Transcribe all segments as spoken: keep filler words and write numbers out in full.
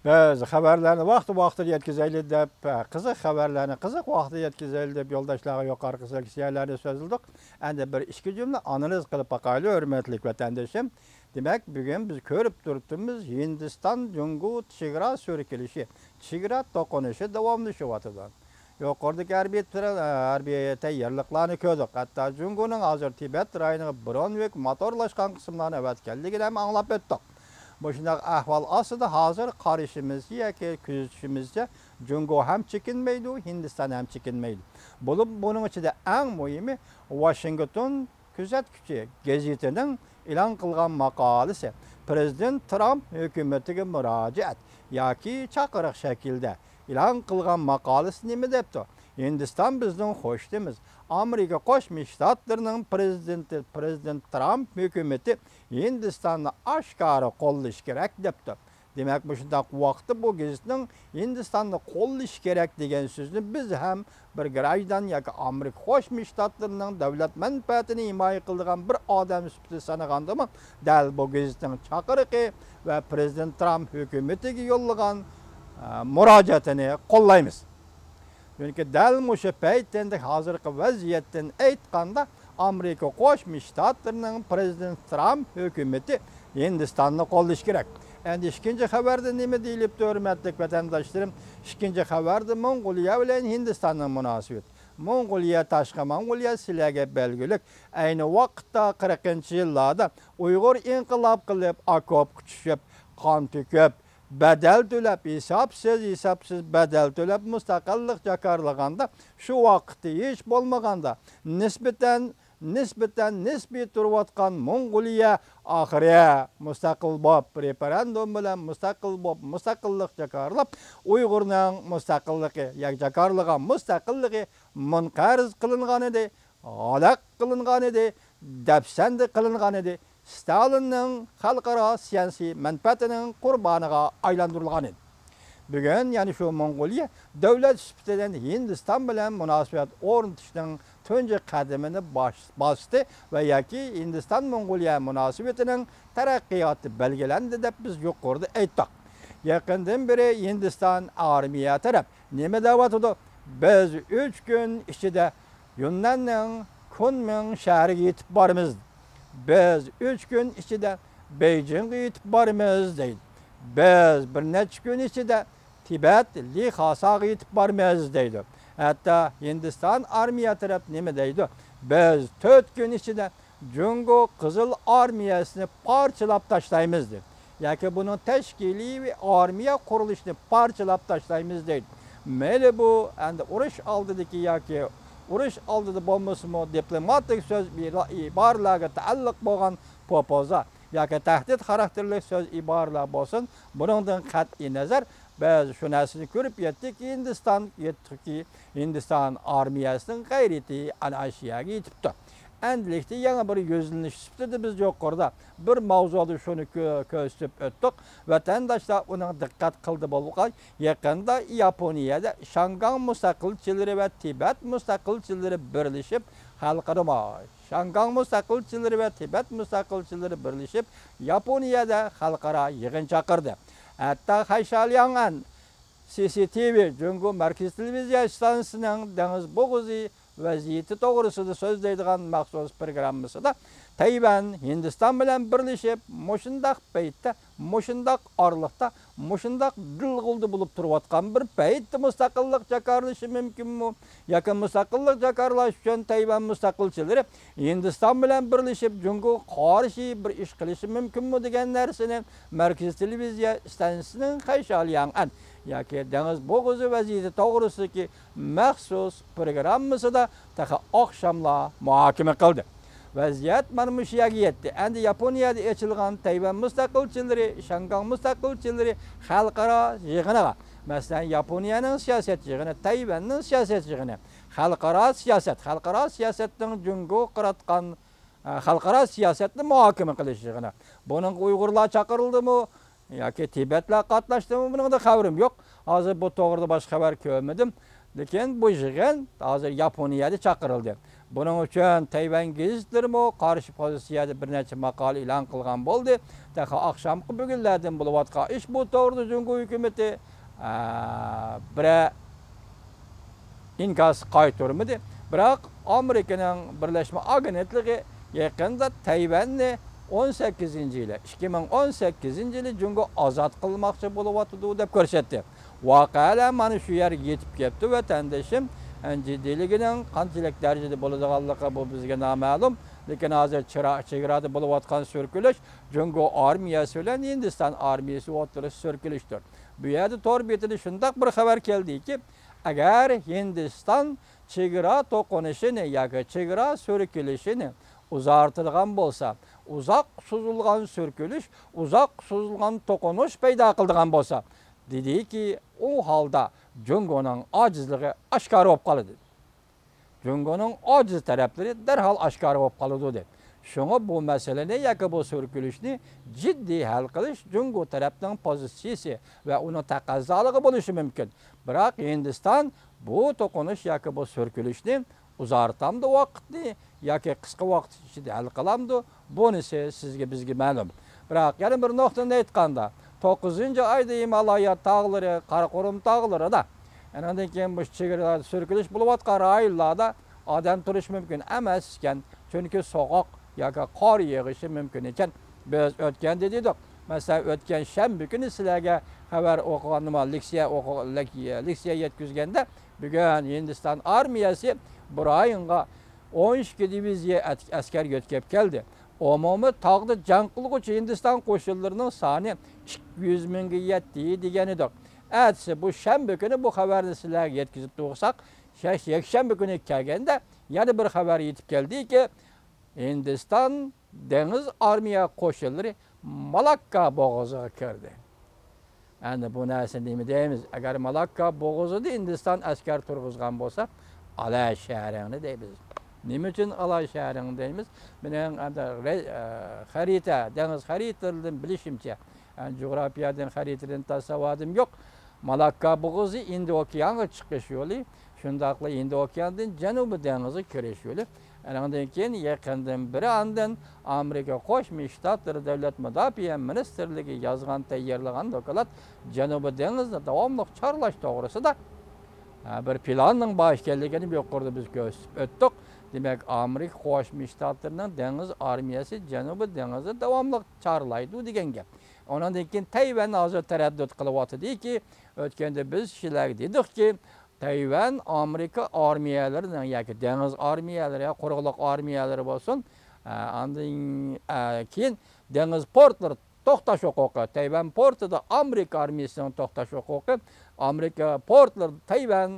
بىز خەۋەرلەرنى ۋاقتى ۋاقتىدا يەتكۈزەيلى دەپ، قىزىق خەۋەرلەرنى قىزىق ۋاقتىدە يەتكۈزەيلى دەپ يولداشلارغا يۇقىرىقى سۆزلىدۇق. ئەمدى بىر ئىككى جۈملە ئانالىز قىلىپ باقايلى، ھۆرمەتلىك ۋەتەندىشىم. دېمەك، بۈگۈن بىز كۆرۈپ تۇرۇپتىمىز، ھىندىستان جۇڭگو چېگرا سۈركىلىشى، چېگرا توقۇنۇشى داۋاملىشىۋاتىدۇ. يۇقىرىدىكى ھەربىي تىر-، ھەربىي تەييارلىقلارنى كۆردۇق. ھەتتا جۇڭگونىڭ ھازىر تىبەت رايونىغا برونۋىك موتورلاشقان قىسىملارنى ئەۋەتكەنلىكىنى ھەم ئاڭلاپ ئۆتتۇق. مۇشۇنداق ئەھۋال ئاستىدا ھازىر قارىشىمىزچە ياكى كۆزىتىشىمىزچە، جۇڭگو ھەم چېكىنمەيدۇ، ھىندىستان ھەم چېكىنمەيدۇ. بولۇپ، بۇنىڭ ئىچىدە ئەڭ مۇھىمى، ۋاشىنگتون كۆزەتكۈچى گېزىتىنىڭ ئېلان قىلغان ماقالىسى، پىرېزىدېنت ترامپ ھۆكۈمىتىگە مۇراجىئەت ياكى چاقىرىق شەكلىدە ئېلان قىلغان ماقالىسى نېمە دەپتۇ؟ ھىندىستان بىزنىڭ قوشنىمىز. ئامېرىكا قوشما شتاتلىرىنىڭ پىرېزىدېنتى، پىرېزىدېنت ترامپ ھۆكۈمىتى ھىندىستاننى ئاشكارا قوللىشى كېرەك دەپتۇ. دېمەك، مۇشۇنداق ۋاقىتتا بۇ گېزىتنىڭ ھىندىستاننى قوللىشى كېرەك دېگەن سۆزنى بىز ھەم بىر گراژدان ياكى ئامېرىكا قوشما شتاتلىرىنىڭ دۆلەت مەنپەئەتىنى ھىمايە قىلىدىغان بىر ئادەم سۈپىتىدە سانىغاندىمۇ، دەل بۇ گېزىتنىڭ چاقىرىقى ۋە پىرېزىدېنت ترامپ ھۆكۈمىتىگە يوللىغان، ئە، مۇراجىئەتىنى قوللايمىز. چۈنكى دەل مۇشۇ پەيتتىن، ھازىرقى ۋەزىيەتتىن ئېيتقاندا، ئامېرىكا قوشما شتاتلىرىنىڭ پىرېزىدېنت ترامپ ھۆكۈمىتى ھىندىستاننى قوللىشى كېرەك. ئەندى ئىككىنچى خەۋەردە نېمە دېيىلىپتۇ، ھۆرمەتلىك ۋەتەنداشلىرىم؟ ئىككىنچى خەۋەردە موڭغۇلىيە بىلەن ھىندىستاننىڭ مۇناسىۋىتى. موڭغۇلىيە، تاشقى موڭغۇلىيە سىلەرگە بەلگىلىك. ئەينى ۋاقىتتا قىرىقىنچى يىللاردا ئۇيغۇر ئىنقىلاب قىلىپ، ئاكوپقا چۈشۈپ، قان تۆكۈپ، بەدەل تۆلەپ، ھېسابسىز، ھېسابسىز بەدەل تۆلەپ مۇستەقىللىق جاكارلىغاندا، شۇ ۋاقىتتا ھېچ بولمىغاندا نىسبەتەن، نىسبەتەن نىسبىي تۇرۇۋاتقان موڭغۇلىيە ئاخىرى مۇستەقىل بولۇپ، رېفېرېندۇم بىلەن مۇستەقىل بولۇپ، مۇستەقىللىق جاكارلاپ، ئۇيغۇرنىڭ مۇستەقىللىقى، ياكى جاكارلىغان مۇستەقىللىقى مۇنقەرز قىلىنغان ئىدى. ھالاك قىلىنغان ئىدى، دەپسەندە قىلىنغان ئىدى، ستالىننىڭ خەلقئارا سىياسىي مەنپەئەتىنىڭ قۇربانىغا ئايلاندۇرۇلغان ئىدى. بۈگۈن يەنە شۇ موڭغۇلىيە دۆلەت سۈپىتىدىن ھىندىستان بىلەن مۇناسىۋەت ئورنىتىشنىڭ تۇنجى قەدىمىنى باش-، باستى ۋە ياكى ھىندىستان موڭغۇلىيە مۇناسىۋىتىنىڭ تەرەققىياتى بەلگىلەندى دەپ بىز يۇقىرىدا ئېيتتۇق. يېقىندىن بېرى ھىندىستان ئارمىيە تەرەپ نېمە دەۋاتىدۇ؟ بىز ئۈچ كۈن ئىچىدە يۈننەننىڭ كۇنمىڭ شەھىرىگە يېتىپ بارىمىز. بىز ئۈچ كۈن ئىچىدە بېيجىڭغا يېتىپ بارىمىز دەيدۇ. بىز بىر نەچچە كۈن ئىچىدە تىبەت لىخاساغا يېتىپ بارىمىز دەيدۇ. ھەتتا ھىندىستان ئارمىيە تەرەپ نېمە دەيدۇ؟ بىز تۆت كۈن ئىچىدە جۇڭگو قىزىل ئارمىيەسىنى پارچىلاپ تاشلايمىز دەيدۇ. ياكى بۇنىڭ تەشكىلىي ۋە ئارمىيە قۇرۇلۇشىنى پارچىلاپ تاشلايمىز دەيدۇ. مەيلى بۇ ئەمدى ئۇرۇش ئالدىدىكى ياكى ئۇرۇش ئالدىدا بولمىسىمۇ، دىپلوماتىك سۆز ئىبارىلەرگە تەئەللۇق بولغان پوپوزا ياكى تەھدىت خاراكتېرلىك سۆز ئىبارىلەر بولسۇن، بۇنىڭدىن قەتئىي نەزەر، بىز شۇ نەرسىنى كۆرۈپ يەتتۇقكى، ھىندىستان يەتتۇقكى، ھىندىستان ئارمىيەسىنىڭ غەيرىتى ئەنە ئاشۇ يەرگە يېتىپتۇ. ئەندىلىكتە يېڭى بىر يۈزلىنىش سۈپىتىدە بىز يۇقىرىدا بىر ماۋزۇدا شۇنى كۆ-، كۆرسىتىپ ئۆتتۇق. ۋەتەنداشلار ئۇنىڭ دىققەت قىلدى بولغاي، يېقىندا ياپونىيەدە شياڭگاڭ مۇستەقىلچىلىرى ۋە تىبەت مۇستەقىلچىلىرى بىرلىشىپ خەلقئارا، شياڭگاڭ مۇستەقىلچىلىرى ۋە تىبەت مۇستەقىلچىلىرى بىرلىشىپ ياپونىيەدە خەلقئارا يىغىن چاقىردى. ھەتتا خەيشالياڭئەن سى سى تى ۋى، جۇڭگو مەركىزىي تېلېۋىزىيە ئىستانسىسىنىڭ دېڭىز بوغۇزى ۋەزىيىتى توغرىسىدا سۆزلەيدىغان مەخسۇس پروگراممىسىدا تەيۋەن ھىندىستان بىلەن بىرلىشىپ، مۇشۇنداق پەيتتە، مۇشۇنداق ئارىلىقتا، مۇشۇنداق دىلغۇلدا بولۇپ تۇرۇۋاتقان بىر پەيتتە مۇستەقىللىق جاكارلىشى مۇمكىنمۇ؟ ياكى مۇستەقىللىق جاكارلاش ئۈچۈن تەيۋەن مۇستەقىلچىلىرى ھىندىستان بىلەن بىرلىشىپ جۇڭگوغا قارشى بىر ئىش قىلىشى مۇمكىنمۇ دېگەن نەرسىنى مەركىزىي تېلېۋىزىيە ئىستانسىسىنىڭ خەيشالياڭئەن ياكى دېڭىز بوغۇزى ۋەزىيىتى توغرىسىدىكى مەخسۇس پروگراممىسىدا تېخى ئاخشاملا مۇھاكىمە قىلدى. ۋەزىيەت مانا مۇشۇ يەرگە يەتتى. ئەمدى ياپونىيەدە ئېچىلغان تەيۋەن مۇستەقىلچىلىرى، شياڭگاڭ مۇستەقىلچىلىرى خەلقئارا يىغىنىغا، مەسىلەن، ياپونىيەنىڭ سىياسەت يىغىنى، تەيۋەننىڭ سىياسەت يىغىنى، خەلقئارا سىياسەت، خەلقئارا سىياسەتنىڭ جۇڭگوغا قاراتقان، ئە، خەلقئارا سىياسەتنى مۇھاكىمە قىلىش يىغىنى. بۇنىڭغا ئۇيغۇرلار چاقىرىلدىمۇ ياكى تىبەتلەر قاتناشتىمۇ، بۇنىڭدا خەۋىرىم يوق. ھازىر بۇ توغرىدا باشقا خەۋەر كۆرمىدىم. لېكىن بۇ يىغىن ھازىر ياپونىيەدە چاقىرىلدى. بۇنىڭ ئۈچۈن تەيۋەن گېزىتلىرىمۇ قارشى پوزىتسىيەدە بىر نەچچە ماقالە ئېلان قىلغان بولدى. تېخى ئاخشامقى بۈگۈنلەردىن بولۇۋاتقان ئىش بۇ توغرىدا جۇڭگو ھۆكۈمىتى، ئە، بىرەر ئىنكاس قايتۇرمىدى. بىراق ئامېرىكىنىڭ بىرلەشمە ئاگېنتلىقى يېقىندا تەيۋەننى ئون سەككىزىنچى يىلى، ئىككى مىڭ ئون سەككىزىنچى يىلى جۇڭگو ئازاد قىلماقچى بولۇۋاتىدۇ دەپ كۆرسەتتى. ۋەقەلەر مانا شۇ يەرگە يېتىپ كەپتۇ، ۋەتەندىشىم. جىددىيلىكىنىڭ قانچىلىك دەرىجىدە بولىدىغانلىقى بۇ بىزگە نامەلۇم. لېكىن ھازىر چىرا-، چېگرادا بولۇۋاتقان سۈركىلىش جۇڭگو ئارمىيەسى بىلەن ھىندىستان ئارمىيەسى ئوتتۇرىسىدا سۈركىلىشتۇر. بۇ يەردە تور بېتىدە شۇنداق بىر خەۋەر كەلدىكى، ئەگەر ھىندىستان چېگرا توقۇنۇشىنى ياكى چېگرا سۈركىلىشىنى ئۇزارتىدىغان بولسا، ئۇزاق سوزۇلغان سۈركىلىش، ئۇزاق سوزۇلغان توقۇنۇش پەيدا قىلىدىغان بولسا، دېدىكى، ئۇ ھالدا جۇڭگونىڭ ئاجىزلىقى ئاشكارا بولۇپ قالىدۇ. جۇڭگونىڭ ئاجىز تەرەپلىرى دەرھال ئاشكارا بولۇپ قالىدۇ، دەپ. شۇڭا بۇ مەسىلىنى ياكى بۇ سۈركىلىشنى جىددىي ھەل قىلىش جۇڭگو تەرەپنىڭ پوزىتسىيىسى ۋە ئۇنىڭ تەقەززالىقى بولۇشى مۇمكىن. بىراق ھىندىستان بۇ توقۇنۇش ياكى بۇ سۈركىلىشنى ئۇزارتامدۇ ۋاقىتنى ياكى قىسقا ۋاقىت ئىچىدە ھەل قىلامدۇ؟ بۇنىسى سىزگە، بىزگە مەلۇم. بىراق يەنە بىر نۇقتىنى ئېيتقاندا، توققۇزىنچى ئايدا ھىمالايا تاغلىرى، قاراقۇرۇم تاغلىرىدا، ئانىڭدىن كېيىن مۇشۇ چېگرىلاردا سۈركىلىش بولۇۋاتقان رايونلاردا ئادەم تۇرۇشى مۇمكىن ئەمەس ئىكەن. چۈنكى سوغۇق ياكى قار يېغىشى مۇمكىن ئىكەن. بىز ئۆتكەندە دېدۇق. مەسىلەن، ئۆتكەن شەنبە كۈنى سىلەرگە خەۋەر ئوقۇغاندا، لېكسىيە ئوقۇ-، لېك-، لېكسىيە يەتكۈزگەندە، بۈگۈن ھىندىستان ئارمىيەسى بۇ رايونغا ئون ئىككى دىۋىزىيە ئەت-، ئەسكەر يۆتكەپ كەلدى. ئومۇمىي تاغدا جەڭ قىلغۇچى ھىندىستان قوشۇنلىرىنىڭ سانى ئىككى يۈز مىڭغا يەتتى دېگەن ئىدۇق. ئەتىسى بۇ شەنبە كۈنى بۇ خەۋەرنى سىلەرگە يەتكۈزۈپ تۇرساق، شە-، يەكشەنبە كۈنى كەلگەندە يەنە بىر خەۋەر يېتىپ كەلدىكى، ھىندىستان دېڭىز ئارمىيە قوشۇنلىرى مالاككا بوغۇزىغا كىردى. ئەمدى بۇ نەرسە نېمە دەيمىز؟ ئەگەر مالاككا بوغۇزىدا ھىندىستان ئەسكەر تۇرغۇزغان بولسا، ئالا شەھىرىڭنى دەيمىز. نېمە ئۈچۈن ئالا شەھىرىڭنى دەيمىز؟ مېنىڭ ئەمدى رەي-، ئە، خەرىتە، دېڭىز خەرىتىلىرىدىن بىلىشىمچە، ئە، جۇغراپىيەدىن، خەرىتىدىن تاس ساۋادىم يوق. مالاككا بوغۇزى ھىندى ئوكيانغا چىقىش يولى، شۇنداقلا ھىندى ئوكياندىن جەنۇبىي دېڭىزغا كىرىش يولى. ئانىڭدىن كېيىن يېقىندىن بېرى ئاندىن ئامېرىكا قوشما شتاتلىرى دۆلەت مۇداپىئە مىنىستىرلىكى يازغان، تەييارلىغان دوكلات جەنۇبىي دېڭىزنى داۋاملىق چارلاش توغرىسىدا، ھە، بىر پىلاننىڭ بار ئىكەنلىكىنى يۇقىرىدا بىز كۆرسىتىپ ئۆتتۇق. دېمەك، ئامېرىكا قوشما شتاتلىرىنىڭ دېڭىز ئارمىيەسى جەنۇبىي دېڭىزنى داۋاملىق چارلايدۇ دېگەن گەپ. ئۇنىڭدىن كېيىن تەيۋەن ھازىر تەرەددۇت قىلىۋاتىدۇكى، ئۆتكەندە بىز كىشىلەرگە دېدۇقكى، تەيۋەن ئامېرىكا ئارمىيەلىرىنىڭ ياكى دېڭىز ئارمىيەلىرى، قۇرۇقلۇق ئارمىيەلىرى بولسۇن، ئە، ئاندىن، ئە، كېيىن دېڭىز پورتلىرى توختاش ھوقۇقى، تەيۋەن پورتىدا ئامېرىكا ئارمىيەسىنىڭ توختاش ھوقۇقى، ئامېرىكا پورتلىرىدا تەيۋەن،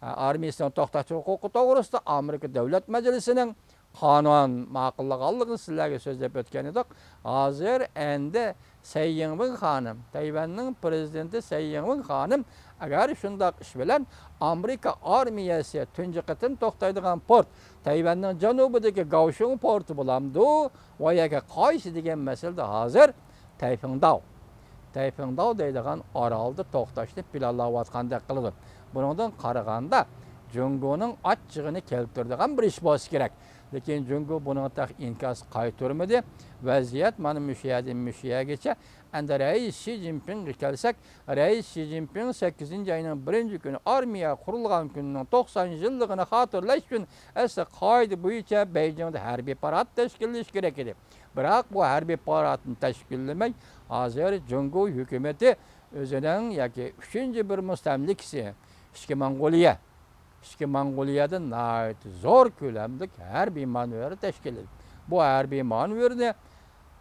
ئە، ئارمىيەسىنىڭ توختاش ھوقۇقى توغرىسىدا ئامېرىكا دۆلەت مەجلىسىنىڭ قانۇن ماقۇللىغانلىقىنى سىلەرگە سۆزلەپ ئۆتكەن ئىدۇق. ھازىر ئەندى سەي يىڭۋېن خانىم، تەيۋەننىڭ پرېزىدېنتى سەي يىڭۋېن خانىم، ئەگەر شۇنداق ئىش بىلەن ئامېرىكا ئارمىيەسى تۇنجى قېتىم توختايدىغان پورت تەيۋەننىڭ جەنۇبىدىكى گاۋشۇڭ پورتى بولامدۇ ۋە ياكى قايسى دېگەن مەسىلىدە ھازىر تەيفىڭداۋ، تەيفىڭداۋ دەيدىغان ئارالدا توختاشنى پىلانلاۋاتقاندەك قىلىدۇ. بۇنىڭدىن قارىغاندا، جۇڭگونىڭ ئاچچىقىنى كەلتۈرىدىغان بىر ئىش بولسا كېرەك. لېكىن جۇڭگو بۇنىڭغا تېخى ئىنكاس قايتۇرمىدى. ۋەزىيەت مانا مۇشۇ يەردىن مۇشۇ يەرگىچە. ئەمدى رەئىس شى جىنپىڭغا كەلسەك، رەئىس شى جىنپىڭ سەككىزىنچى ئاينىڭ بىرىنچى كۈنى ئارمىيە قۇرۇلغان كۈنىنىڭ توقسان يىللىقىنى خاتىرىلەش ئۈچۈن ئەسلى قائىدە بويىچە بېيجىڭدا ھەربىي پارات تەشكىللىشى كېرەك ئىدى. بىراق بۇ ھەربىي پاراتنى تەشكىللىمەي، ھازىر جۇڭگو ھۆكۈمىتى ئۆزىنىڭ ياكى ئۈچىنچى بىر مۇستەملىكىسى ئىچكى موڭغۇلىيە، ئىچكى موڭغۇلىيەدە ناھايىتى زور كۆلەملىك ھەربىي مانېۋىر تەشكىللىدى. بۇ ھەربىي مانېۋىرنى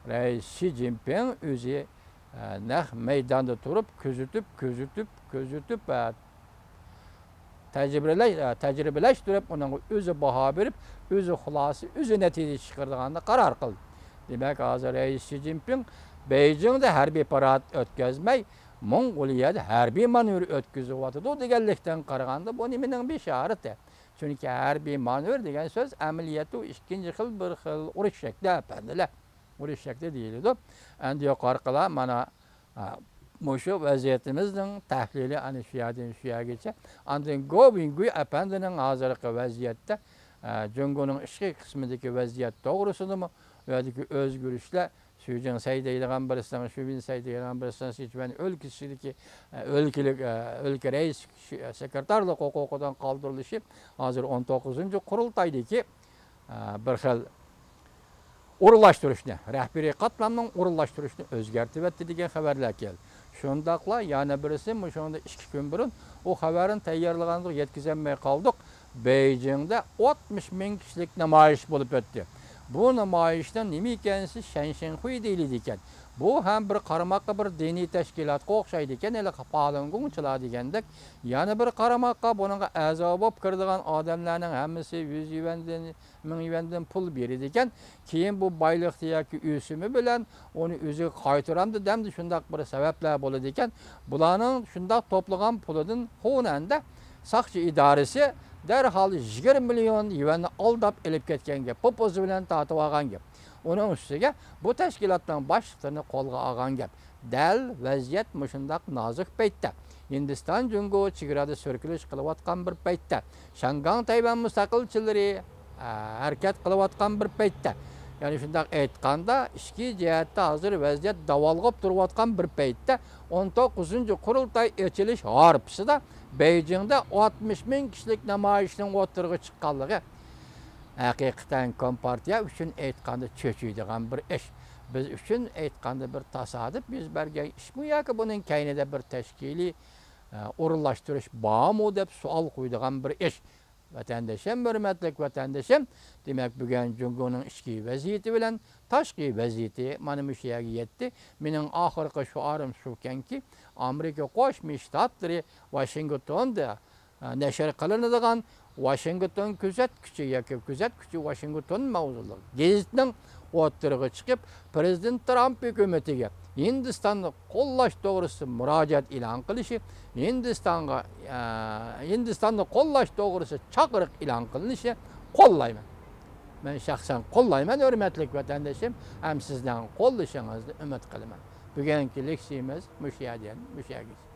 رەئىس شى جىنپىڭ ئۆزى، ئە، نەق مەيداندا تۇرۇپ كۆزىتىپ، كۆزىتىپ، كۆزىتىپ، ئە، تەجرىبىلەش-، تەجرىبىلەشتۈرۈپ، ئۇنىڭغا ئۆزى باھا بېرىپ، ئۆزى خۇلاسە، ئۆزى نەتىجە چىقىرىدىغاننى قارار قىلدى. دېمەك، ھازىر رەئىس شى جىنپىڭ بېيجىڭدا ھەربىي پارات ئۆتكۈزمەي، موڭغۇلىيەدە ھەربىي مانېۋىر ئۆتكۈزۈۋاتىدۇ دېگەنلىكتىن قارىغاندا، بۇ نېمىنىڭ بېشارىتى؟ چۈنكى ھەربىي مانېۋىر دېگەن سۆز ئەمەلىيەتتە ئۇ ئىككىنچى خىل، بىر خىل ئۇرۇش شەكلى، ئەپەندىلەر. ئۇرۇش شەكلى دېيىلىدۇ. ئەمدى يۇقىرىقىلار مانا، ئا، مۇشۇ ۋەزىيىتىمىزنىڭ تەھلىلى ئەنە شۇ يەردىن شۇ يەرگىچە. ئاندىن گو بىڭگۇي ئەپەندىنىڭ ھازىرقى ۋەزىيەتتە، ئە، جۇڭگونىڭ ئىچكى قىسمىدىكى ۋەزىيەت توغرىسىدىمۇ، ئۇ يەردىكى ئۆزگىرىشلەر، شۈجىڭ سەي دەيدىغان بىرسىنىڭ، شۈبىن سەي دەيدىغان بىرسىنىڭ سىچۈەن ئۆلكىسىدىكى، ئە، ئۆلكىلىك، ئە، ئۆلكە رەئىس سېكرېتارلىق ھوقۇقىدىن قالدۇرۇلۇشى ھازىر ئون توققۇزىنچى قۇرۇلتايدىكى، ئە، بىر خىل ئورۇنلاشتۇرۇشنى، رەھبىرىي قاتلامنىڭ ئورۇنلاشتۇرۇشىنى ئۆزگەرتىۋەتتى دېگەن خەۋەرلەر كەلدى. شۇنداقلا يەنە بىرسى، مۇشۇنىڭدىن ئىككى كۈن بۇرۇن ئۇ خەۋەرنى تەييارلىغاندۇق، يەتكۈزەلمەي قالدۇق. بېيجىڭدا ئاتمىش مىڭ كىشىلىك نامايىش بولۇپ ئۆتتى. بۇ نامايىشنىڭ نېمە ئىكەنسى شەنشىنخۇي دېيىلىدىكەن. بۇ ھەم بىر قارىماققا بىر دىنىي تەشكىلاتقا ئوخشايدىكەن، ھېلىقى پالۇنگوڭچىلار دېگەندەك. يەنە بىر قارىماققا بۇنىڭغا ئەزا بولۇپ كىرىدىغان ئادەملەرنىڭ ھەممىسى يۈز يۈەندىن، مىڭ يۈەندىن پۇل بېرىدىكەن. كېيىن بۇ بايلىقى ياكى ئۆسۈمى بىلەن ئۇنى ئۆزىگە قايتۇرامدۇ دەمدۇ، شۇنداق بىر سەۋەبلەر بولىدىكەن. بۇلارنىڭ شۇنداق توپلىغان پۇلىدىن خۇنەندە ساقچى ئىدارىسى دەرھال يىگىرمە مىليون يۈەننى ئالداپ ئېلىپ كەتكەن گەپ. پوپوزى بىلەن تارتىۋالغان گەپ. ئۇنىڭ ئۈستىگە بۇ تەشكىلاتنىڭ باشلىقلىرىنى قولغا ئالغان گەپ. دەل ۋەزىيەت مۇشۇنداق نازۇك پەيتتە، ھىندىستان جۇڭگو چېگرادا سۈركىلىش قىلىۋاتقان بىر پەيتتە، شياڭگاڭ تەيۋەن مۇستەقىلچىلىرى، ئە، ھەرىكەت قىلىۋاتقان بىر پەيتتە، يەنى شۇنداق ئېيتقاندا، ئىچكى جەھەتتە ھازىر ۋەزىيەت داۋالغۇپ تۇرۇۋاتقان بىر پەيتتە، ئون توققۇزىنچى قۇرۇلتاي ئېچىلىش ھارپىسىدا بېيجىڭدا ئاتمىش مىڭ كىشىلىك نامايىشنىڭ ئوتتۇرىغا چىققانلىقى ھەقىقەتەن كومپارتىيە ئۈچۈن ئېيتقاندا چۆچۈيدىغان بىر ئىش. بىز ئۈچۈن ئېيتقاندا بىر تاسادىپ يۈز بەرگەن ئىشمۇ ياكى بۇنىڭ كەينىدە بىر تەشكىلىي، ئە، ئورۇنلاشتۇرۇش بارمۇ دەپ سوئال قويىدىغان بىر ئىش. ۋەتەندىشىم، ھۆرمەتلىك ۋەتەندىشىم، دېمەك، بۈگۈن جۇڭگونىڭ ئىچكى ۋەزىيىتى بىلەن تاشقى ۋەزىيىتى مانا مۇشۇ يەرگە يەتتى. مېنىڭ ئاخىرقى شوئارىم شۇكەنكى، ئامېرىكا قوشما شتاتلىرى ۋاشىنگتوندا، ئە، نەشر قىلىنىدىغان ۋاشىنگتون كۆزەتكۈچى ياكى كۆزەتكۈچى ۋاشىنگتون ماۋزۇلۇق گېزىتنىڭ ئوتتۇرىغا چىقىپ، پىرېزىدېنت ترامپ ھۆكۈمىتىگە ھىندىستاننى قوللاش توغرىسىدا مۇراجىئەت ئېلان قىلىشى، ھىندىستانغا، ئە، ھىندىستاننى قوللاش توغرىسىدا چاقىرىق ئېلان قىلىنىشى قوللايمەن. مەن شەخسەن قوللايمەن، ھۆرمەتلىك ۋەتەندىشىم، ھەم سىزنىڭ قوللىشىڭىزنى ئۈمىد قىلىمەن. بۈگۈنكى لېكسىيىمىز مۇشۇ يەردىن مۇشۇ يەرگىچە.